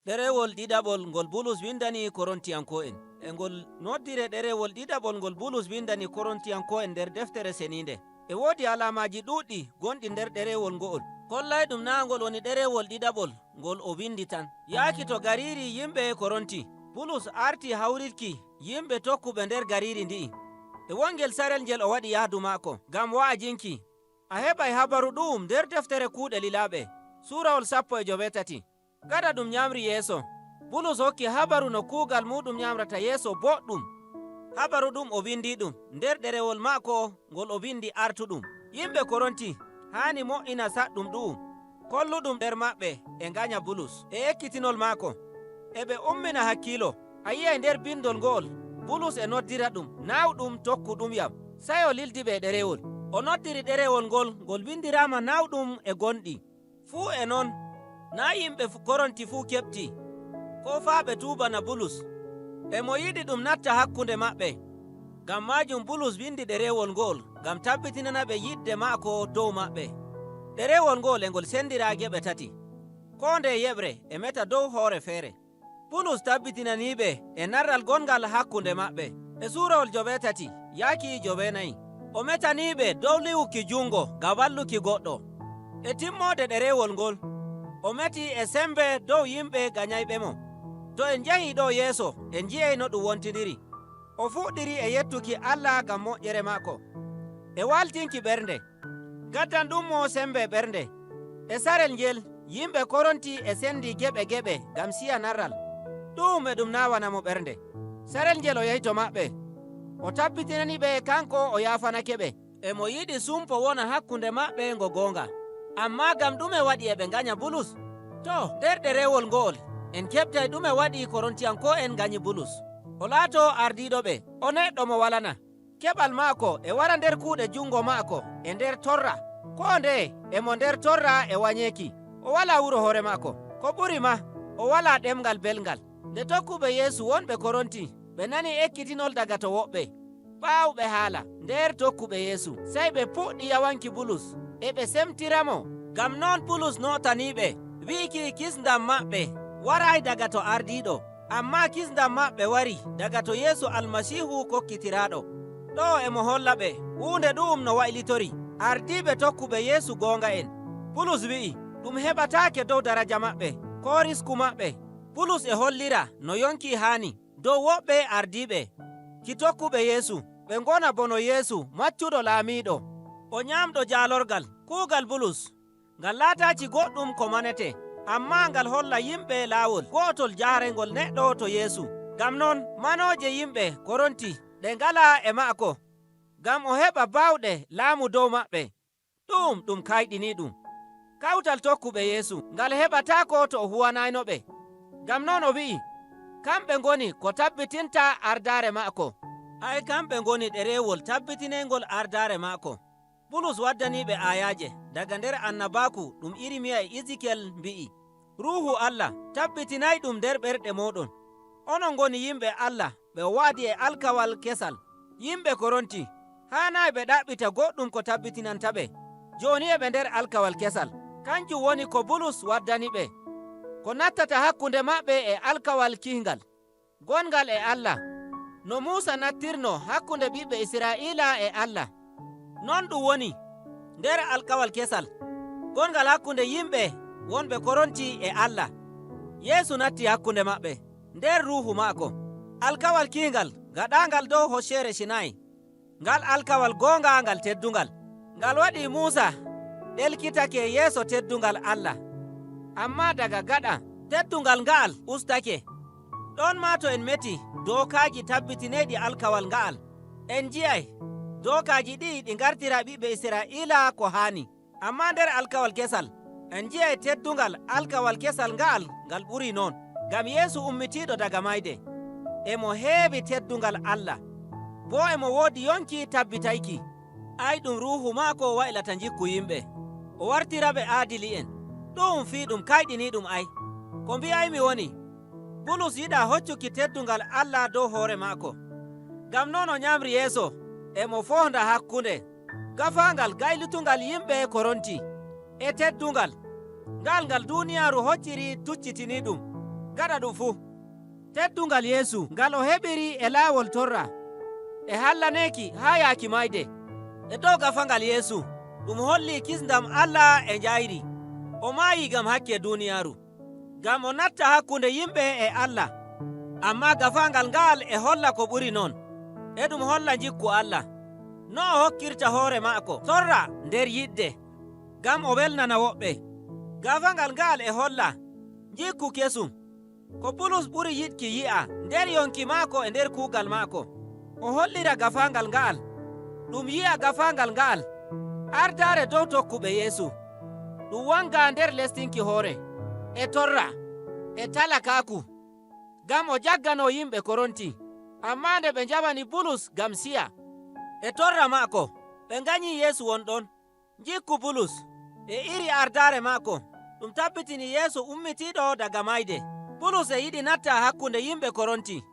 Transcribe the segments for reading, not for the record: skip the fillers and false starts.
Ɗerewol ɗiɗaɓol ngol Bulus windani Korontiyanko'en. E ngol noddire ɗerewol ɗiɗaɓol ngol Bulus windani Korontiyanko'en nder deftere seniinde. E woodi alamaji ɗuɗɗi gonɗi nder ɗerewol ngo'ol. Kollay ɗum naa ngol woni ɗerewol ɗiɗaɓol ngol o windi tan. Yaaki to gariri yimɓe Koronti. Bulus arti hawritki yimɓe tokkuɓe nder gariri ndi'i. E wongel sarel ngel o waɗi yahdu maako ngam wa'ajinki. A heɓay habaru ɗu'um nder deftere kuuɗe lilaaɓe. Suurawol 18. Gada ɗum nyamri yeeso. Bulus hokki habaru no kuugal muɗum nyamrata yeeso boɗɗum. Habaru ɗum o windi ɗum nder ɗerewol maako ngol o windi artuɗum. Yimɓe Koronti haani mo'ina saɗɗum ɗu'um. Kolluɗum nder maɓɓe e nganya Bulus e ekkitinol maako. E ɓe ummina hakkiilo. A yi'ay nder bindol ngo'ol Bulus e noddira ɗum nawɗum tokkuɗum yam. Sey o lildi ɓe e ɗerewol. O noddiri ɗerewol ngol ngol windirama nawɗum e gonɗi. Fuu e non naa yimɓe Koronti fuu keɓti ko faa ɓe tuubana Bulus. E mo yiɗi ɗum natta hakkunde maɓɓe. Ngam maajum Bulus windi ɗerewol ngo'ol ngam tabbitinana ɓe yidde maako dow maɓɓe. Ɗerewol ngo'ol e ngol sendira geɓe tati. Ko nde yeɓre e meta dow hoore feere. Bulus tabbitinaniiɓe e narral gongal hakkunde maɓɓe. E suurawol 8 yaaki 9. O metaniiɓe dow liwuki jungo ngam walluki goɗɗo. E timmode ɗerewol ngol, o meti e sembe dow yimɓe ganyayɓe mo. To en njahi ɗo yeeso, en nji'ay no ɗum wontindiri. O fuɗɗiri e yettuki Allah ngam moƴƴere maako. E waltinki ɓernde. Gaddan ɗum mo sembe ɓernde. E sarel ngel, yimɓe Koronti e sendi geɓe-geɓe ngam siya narral. Ɗum e ɗum nawanamo ɓernde. Sarel ngel o yahi to maɓɓe. O tabbitinani ɓe kanko o yaafanake ɓe. E mo yiɗi sumpo wona hakkunde maɓɓe ngo goonga. Amma ngam ɗume waɗi e ɓe nganya Bulus? To, nder ɗerewol ngo'ol, en keɓtay ɗume waɗi Korontiyanko'en nganyi Bulus. O laato ardiiɗo ɓe, o neɗɗo mo walana. Keɓal maako e wara nder kuuɗe jungo maako e nder torra. Ko nde e mo nder torra e wanyeeki. O wala wuro hoore maako. Ko ɓuri ma, o wala ɗemngal belngal. Nde tokkuɓe Yeesu wonɓe Koronti, ɓe nani ekkitinol daga to woɓɓe. Ɓaawɓe haala nder tokkuɓe Yeesu, sey ɓe puɗɗi yawanki Bulus, e ɓe semtiramo. Ngam non Bulus notaniiɓe, wi'iki kisndam maɓɓe waray daga to ardiiɗo. Amma kisndam maɓɓe wari daga to Yeesu Almasiihu kokkitiraaɗo. Ɗo e mo holla ɓe huunde ɗu'um no waylitori. Ardiiɓe tokkuɓe Yeesu goonga'en. Bulus wi'i ɗum heɓataake dow daraja maɓɓe ko risku maɓɓe. Bulus e hollira no yonki haani dow woɓɓe ardiiɓe ki tokkuɓe Yeesu ɓe ngona bono Yeesu maccuɗo laamiiɗo. O nyaamɗo jaalorgal kuugal Bulus ngal laataaki goɗɗum ko manete, amma ngal holla yimɓe laawol go'otol jaarengol neɗɗo to Yeesu. Ngam non manooje yimɓe Koronti ɗe ngala e maako, ngam o heɓa baawɗe laamu dow maɓɓe. Ɗum ɗum kayɗini ɗum. Kawtal tokkuɓe Yeesu ngal heɓataako to o huwanayno ɓe. Ngam non o wi'i, kamɓe ngoni ko tabbitinta ardaare maako. Ay kamɓe ngoni ɗerewol tabbitinengol ardaare maako. Bulus waddaniɓe ayaje daga nder annabaaku ɗum Irimiya e Ezekiel mbi'i. Ruuhu Allah tabbitinay ɗum nder ɓerɗe moɗon. Onon ngoni yimɓe Allah ɓe o waadi e alkawal kesal. Yimɓe Koronti haanayi ɓe ɗaɓɓita goɗɗum ko tabbitinanta ɓe. Joni e ɓe nder alkawal kesal. Kanjum woni ko Bulus waddani ɓe. Ko nattata hakkunde maɓɓe e alkawal kihngal. Gongal e Allah. No Musa nattirno hakkunde ɓiɓɓe Isra'iila e Allah. Non ɗum woni nder alkawal kesal. Gongal hakkunde yimɓe wonɓe Koronti e Allah. Yeesu natti hakkunde maɓɓe nder ruuhu maako. Alkawal kihngal gaɗangal dow hocceere Sinai. Ngal alkawal goonga ngal teddungal. Ngal waɗi Musa ɗelkitake yeeso teddungal Allah. Amma daga gaɗa teddungal nga'al ustake. Ɗon ma to en meti dookaaji tabbitineeɗi alkawal nga'al. En nji'ay dookaaji ɗi ɗi ngartira ɓiɓɓe Isra'iila ko haani. Amma nder alkawal kesal, en nji'ay teddungal alkawal kesal nga'al ngal ɓuri non. Ngam Yeesu ummitiiɗo daga mayde. E mo heewi teddungal Allah. Bo e mo woodi yonki tabbitayki. Ay ɗum ruuhu maako waylata jikku yimɓe. O wartira ɓe aadili'en. Ɗum fii ɗum kayɗini ɗum ay. Ko mbi'aymi woni, Bulus yiɗa hoccuki teddungal Allah dow hoore maako. Ngam non o nyamri yeeso, e mo fohda hakkunde. Gafangal gaylutungal yimɓe Koronti, e teddungal. Ngal ngal duniyaaru hocciri tuccitini ɗum. Gaɗa ɗum fuu, teddungal Yeesu ngal o heɓiri e laawol torra e hallaneki haa yaaki mayde. E dow gafangal Yeesu ɗum holli kisndam Allah e njayri. O maayi ngam hakke duniyaaru, ngam o natta hakkunde yimɓe e Allah. Amma gafangal ngal e holla ko ɓuri non, e ɗum holla jikku Allah. No o hokkirta hoore maako torra nder yidde, ngam o welnana woɓɓe. Gafangal ngal e holla jikku kesum, ko Bulus ɓuri yiɗki yi'a nder yonki maako e nder kuugal maako. O hollira gafangal ngal, ɗum yi'a gafangal ngal ardaare dow tokkuɓe Yeesu. Ɗum wanga nder lestinki hoore, e torra, e talakaaku, ngam o jaggano yimɓe Koronti. Amma nde ɓe jaɓani Bulus ngam siya, e torra maako, ɓe nganyi Yeesu wonɗon. Jikku Bulus e iri ardaare maako, ɗum tabbitini Yeesu ummitiiɗo daga mayde. Bulus e yiɗi natta hakkunde yimɓe Koronti.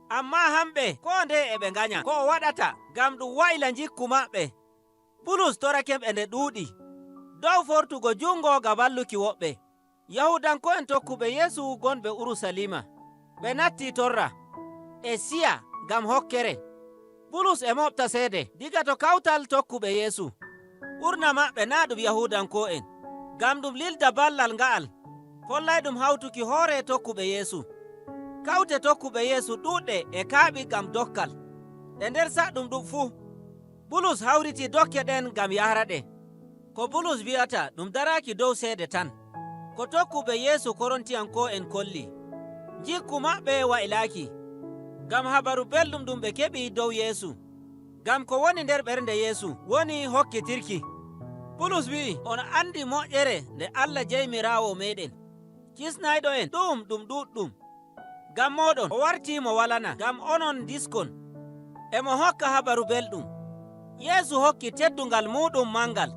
Amma hamɓe ko nde e ɓe nganya ko o waɗata ngam ɗum wayla jikku maɓɓe. Bulus torake ɓe nde ɗuuɗi dow fortugo jungo ga walluki woɓɓe. Yahudanko'en tokkuɓe Yeesu gonɓe Urusalima, ɓe natti torra e siya ngam hokkere. Bulus e moɓta seede diga to kawtal tokkuɓe Yeesu. Ɓurna maɓɓe naa ɗum Yahudanko'en, ngam ɗum lilda ballal nga'al kollay ɗum hawtuki hoore tokkuɓe Yeesu. Kawte tokkuɓe Yeesu ɗuuɗɗe e kaaɓi ngam dokkal. E nder saɗɗum ɗum fuu, Bulus hawriti dokke ɗen ngam yahra ɗe. Ko Bulus wi'ata ɗum daraaki dow seede tan. Ko tokkuɓe Yeesu Korontiyanko'en kolli, jikku maɓɓe wa'ilaaki, ngam habaru belɗum ɗum ɓe keɓi dow Yeesu. Ngam ko woni nder ɓernde Yeesu woni hokkitirki. Bulus wi'i on andi moƴƴere nde Allah jeymiraawo meɗen. Kisnayɗo en ɗum ɗum ɗuɗɗum. Ngam moɗon o warti mo walana ngam onon diskon. E mo hokka habaru belɗum. Yeesu hokki teddungal muɗum mangal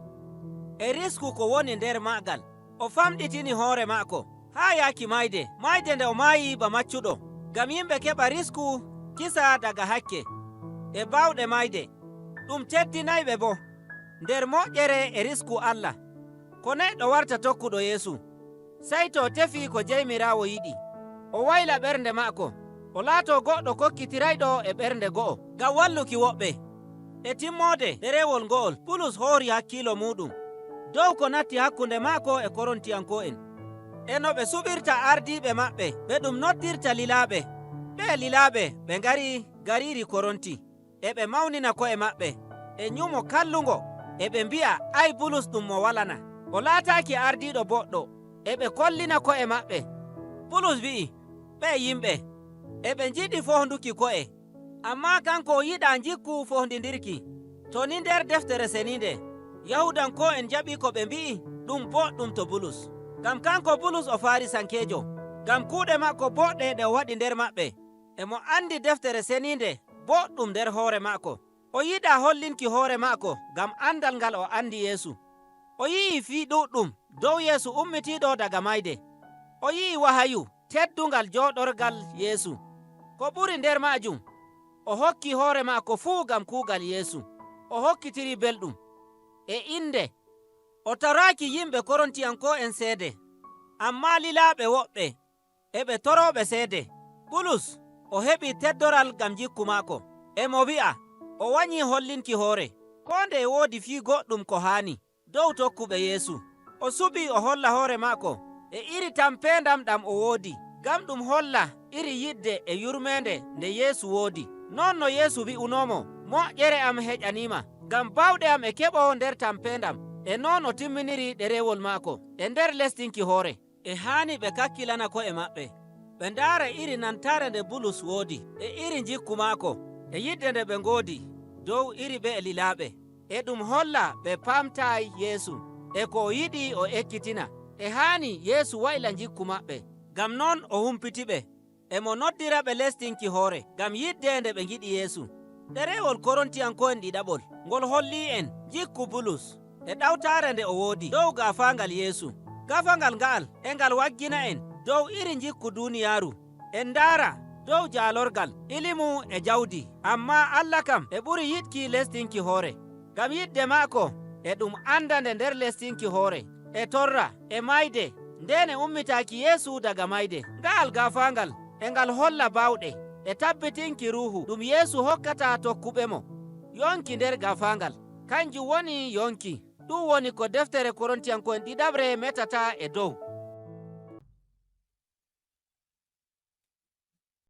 e risku ko woni nder maagal. O famɗitini hoore maako haa yaaki mayde, mayde nde o maayi ba maccuɗo, ngam yimɓe keɓa risku kisa daga hakke e bawɗe mayde. Ɗum teddinayɓe bo nder moƴƴere e risku Allah. Ko neɗɗo warta tokkuɗo Yeesu, sey to tefi ko jeymiraawo yiɗi, o wayla ɓernde maako, o laato goɗɗo kokkitirayɗo e ɓernde go'o ngam walluki woɓɓe. E timmode ɗerewol ngo'ol, Bulus hoori hakkilo muɗum dow ko natti hakkunde maako e Korontiyanko'en, e no ɓe suɓirta ardiiɓe maɓɓe ɓe ɗum noddirta lilaaɓe. Ɓe lilaaɓe ɓe ngari gariri Koronti, e ɓe mawnina ko'e maɓɓe e nyumo kallungo, e ɓe mbi'a ay Bulus ɗum mo walana, o laataaki ardiiɗo boɗɗo, e ɓe kollina ko'e maɓɓe. Bulus wi'i ɓe yimɓe e ɓe njiɗi fohnduki ko'e, amma kanko o yiɗa jikku fohdindirki. To ni nder deftere seninde, Yahudanko'en jaɓi ko ɓe mbi'i ɗum boɗɗum to Bulus. Ngam kanko Bulus o Farisankejo, ngam kuuɗe maako boɗɗe ɗe o waɗi nder maɓɓe. E mo andi deftere seninde boɗɗum nder hoore maako. O yiɗa hollinki hoore maako ngam andal ngal o andi Yeesu. O yi'i fii ɗuɗɗum dow Yeesu ummitiiɗo daga mayde. O yi'i wahayu teddungal jooɗorgal Yeesu. Ko ɓuri nder maajum, o hokki hoore maako fuu ngam kuugal Yeesu. O hokkitiri belɗum e inde. O toraaki yimɓe Korontiyanko'en seede, amma lilaaɓe woɓɓe e ɓe torooɓe seede. Bulus o heɓi teddoral ngam jikku maako. E mo wi'a o wanyi hollinki hoore, ko nde e woodi fii goɗɗum ko haani dow tokkuɓe Yeesu. O suɓi o holla hoore maako e iri tampendam ɗam o woodi, ngam ɗum holla iri yidde e yurmende nde Yeesu woodi. Non no Yeesu wi'unomo, moƴƴere am heƴanima, ngam bawɗe am e keɓo nder tampendam. E non o timminiri ɗerewol maako e nder lestinki hoore. E haani ɓe kakkilana ko'e maɓɓe, ɓe ndaara iri nantare nde Bulus woodi, e iri jikku maako, e yidde nde ɓe ngoodi dow iri ɓe e lilaaɓe. E ɗum holla ɓe pamtaay Yeesu e ko o yiɗi o ekkitina. E haani Yeesu wayla jikku maɓɓe, ngam non o humpiti ɓe. E mo noddira ɓe lestinki hoore ngam yidde nde ɓe ngiɗi Yeesu. Ɗerewol Korontiyanko'en ɗiɗaɓol ngol holli en jikku Bulus e ɗawtare nde o woodi dow gafangal Yeesu. Gafangal nga'al e ngal waggina en dow iri jikku duniyaaru. En ndaara dow jaalorgal ilimu e jawdi, amma Allah kam e ɓuri yiɗki lestinki hoore. Ngam yidde maako e ɗum anda nde nder lestinki hoore, e torra e mayde Ndene ummitaki Yeesu daga mayde. Nga'al gafangal e ngal holla bawɗe e tabbitinki Ruuhu ɗum Yeesu hokkata tokkuɓemo. Yonki nder gafangal kanjum woni yonki. Ɗum woni ko deftere Korontiyanko'en ɗiɗaɓre metata e dow.